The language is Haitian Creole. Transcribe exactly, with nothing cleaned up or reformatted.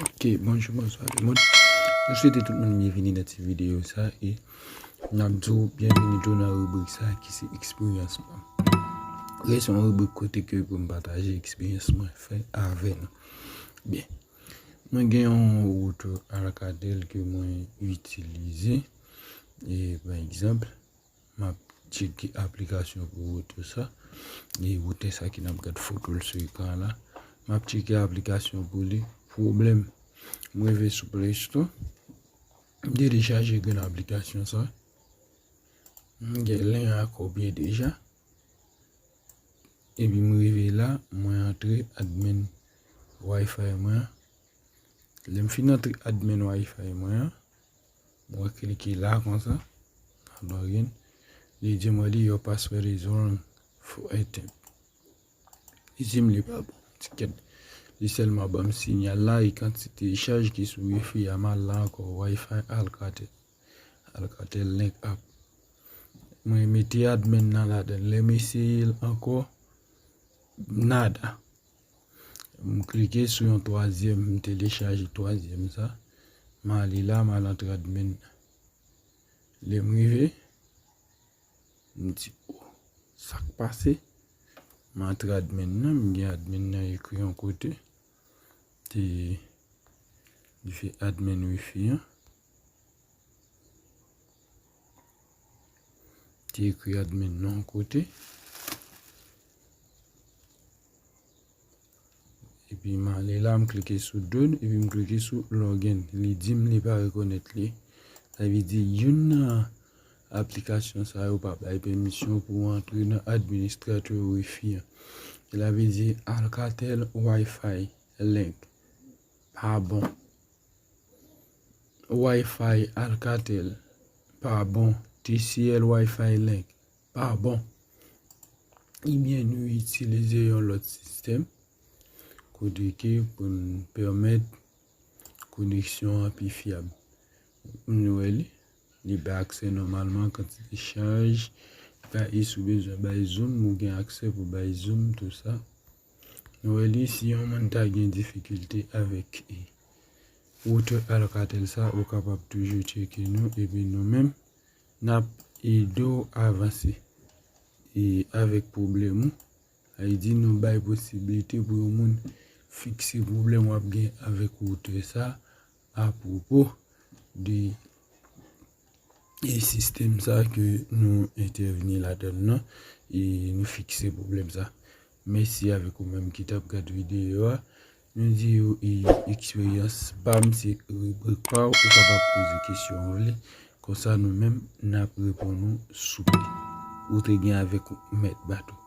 Ok, bonjou, bonswa tout moun. Nou swete tout moun byenvini nan ti videyo sa e n ap di w byenveni tou nan ribrik sa ki se eksperyans mwen. Li se yon ribrik kote ke pou m pataje eksperyans mwen fè avè nou. Byen, mwen gen yon wout Alcatel ke mwen itilize. E pa egzanp, m ap tcheke aplikasyon pou wout sa. E wout sa ki n ap gad foto l sou ekran la. M ap tcheke aplikasyon pou li. Pwoblèm. M rive sou Play Store. M telechaje grenn aplikasyon sa. M gen lyen an kopye deja. Epi m rive la, mwen antre admin Wi-Fi mwen an. Lè m fin antre admin Wi-Fi mwen an, mwen klike la konsa. Login. Li di mwen li your password is wrong for attempt. Li di m li pa bon. Tikèt. Li sèlman ban m sinyal la e kantite chaj ki sou wifi a m al la ankò Wi-Fi Alcatel. Alcatel Link app. Mwen mete admin nan ladan. Lè m eseye l ankò, nada. M klike sou yon twazyèm, m telechaje twazyèm sa. M ale la, m al antre admin nan. Lè m rive, m di, "Oh, sa k pase?" M antre admin nan, m gen admin nan ekri yon kote. Te li fè admin wifi an. Te ekri admin nan yon kote. Epi m ale la, m klike sou done, epi m klike sou login. Li di m li pa rekonèt li. Sa vle di youn nan aplikasyon sa yo pa bay pèmisyon pou w antre nan administratè wifi an. Sa vle di Alcatel Wi-Fi Link pa bon. Wi-Fi Alcatel pa bon. T C L Wi-Fi Link pa bon. Ebyen, nou itilize yon lòt sistèm kote ke pou n pèmèt koneksyon an pi fyab. Nou wè li, li bay aksè nòmalman kantite chaj, bay e si w bezwen bay zoom, ou gen aksè pou bay zoom, tou sa. Nou wè li, si yon moun ta gen difikilte avèk e, woutè Alcatel sa, ou kapab toujou tcheke nou, epi nou menm, n ap ede w avanse e avèk pwoblèm ou. Sa vle di nou bay posiblite pou yon moun fikse pwoblèm w ap gen avèk woutè sa apwopo de e sistèm sa ke nou entèvni ladan l nan e nou fikse pwoblèm sa. Mèsi avèk ou menm ki t ap gad videyo a. Nou di yo e eksperyans pa m se ribrik pa w, ou kapab poze kesyon w vle. Konsa nou menm n ap reponn ou souple. Ou te gen avèk ou mèt bato.